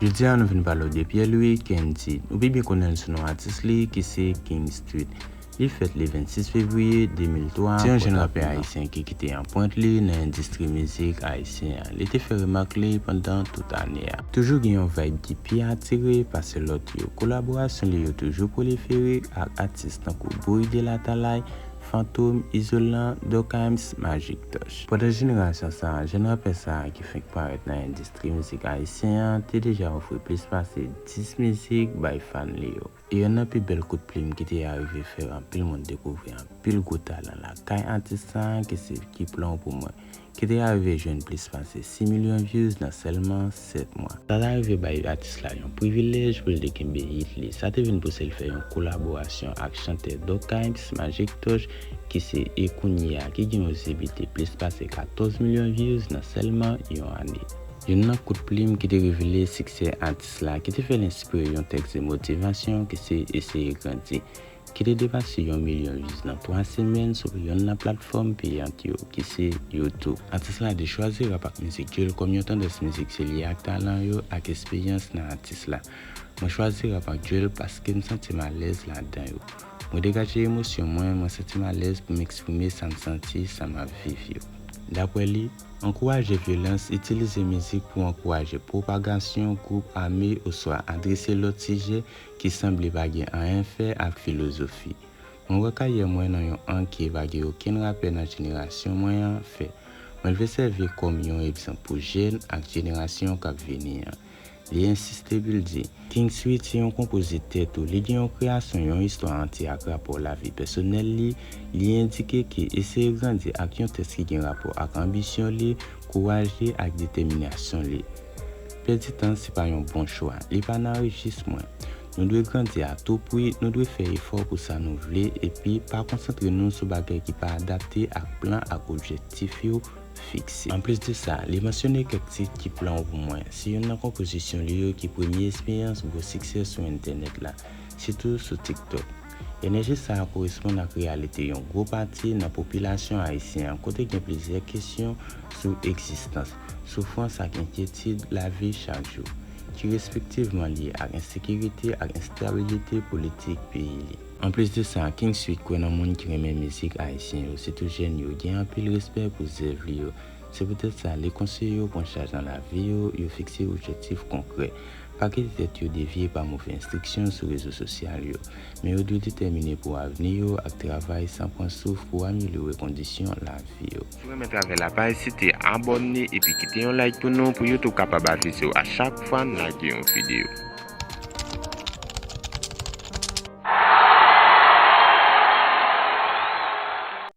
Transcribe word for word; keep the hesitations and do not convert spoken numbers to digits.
Jodi a, nou vin pale w de Pierre-Louis Candide. Ou pi byen konnen l sou non atis li, ki se King Street. Li fèt le vennsis fevriye de mil twa. Se yon jèn rapè ayisyen ki kite anprent li nan endistri mizik ayisyen an. Li te fè remak li pandan tout ane a. Toujou gen yon vibe ki pi atire pase lòt yo. Kolaborasyon li yo toujou prolifere ak atis tankou Bouyi de Latalay, Fantom, Izolan, Durkheim's, Magic Touch. Pandan jenerasyon sa a, jèn rapè sa a ki fenk parèt nan endistri mizik ayisyen an te deja ofri plis pase dis mizik bay fan li yo. E yonn nan pi bèl kout plim ki te arive fè anpil moun dekouvri anpil gwo talan lakay atis sa a ki se Ki Plan W Pou Mwen, ki te arive jwenn plis pase sis milyon views nan sèlman sèt mwa. Sa t arive bay atis la yon privilèj pou l te kenbe hit li. Sa te vin pouse l fè yon kolaborasyon ak chantè Durkheim's, Magic Touch, ki se E Kounye A, ki gen yon zebite plis pase katòz milyon views nan sèlman yon ane. Youn nan kout plim ki te revele siksè atis la, ki te fè l enspire yon tèks de motivasyon ki se Eseye Grandi, ki te depase yon milyon views nan twa semèn sou yonn nan platfòm peyant yo, ki se YouTube. Atis la te chwazi rap ak mizik drill kòm yon tandans mizik se lye ak talan yo ak esperyans nan atis la. Mwen chwazi rap ak drill paske m santi m alèz ladan yo. Mwen degaje emosyon mwen, mwen santi m alèz pou m eksprime sa m santi, sa m ap viv yo. Daprè li, ankouraje vyolans, itilize mizik pou ankouraje pwopagasyon gwoup ame oswa adrese lòt sijè ki sanble pa gen anyen fè ak filozofi. Mwen wè karyè mwen nan yon ang ke pa gen okenn rapè nan jenerasyon mwen an fè. Mwen vle sèvi kòm yon egzanp pou jèn ak jenerasyon k ap vini an. Li ensiste pou l di, King Street se yon konpozitè tou, li gen yon kreyasyon, yon istwa antye ak rapò lavi pèsonèl li. Li endike ke Eseye Grandi ak yon tèks ki gen rapò ak anbisyon li, kouraj li ak detèminasyon li. Pèdi tan se pa yon bon chwa, li pa nan rejis mwen. Nou dwe grandi a tou pri, nou dwe fè efò pou sa nou vle, epi pa konsantre nou sou bagay ki pa adapte ak plan ak objektif yo fikse. Anplis de sa, li mansyone kèk tit Ki Plan W Pou Mwen. Se youn nan konpozisyon li yo ki premye esperyans gwo siksè sou entènèt la, sitou sou TikTok. Enèji sa a koresponn ak reyalite yon gwo pati nan popilasyon ayisyen an, kote gen plizyè kesyon sou egzistans, soufrans ak enkyetid lavi chak jou, ki respektivman lye ak ensekirite ak enstabilite politik peyi li. Anplis de sa, King Street kwè nan moun ki renmen mizik ayisyen yo, sitou jèn yo, gen anpil respè pou zèv li yo. Se poutèt sa, li konseye yo pran chaj nan lavi yo, yo fikse objektif konkrè. Pa kite tèt yo devye pa move enstriksyon sou rezo sosyal yo, men yo dwe detèmine pou avni yo ak travay san pran souf pou amelyore kondisyon lavi yo. Si w renmen travay la, pa ezite abòne epi kite yon like pou nou pou YouTube kapab avize w a chak fwa n lage yon videyo.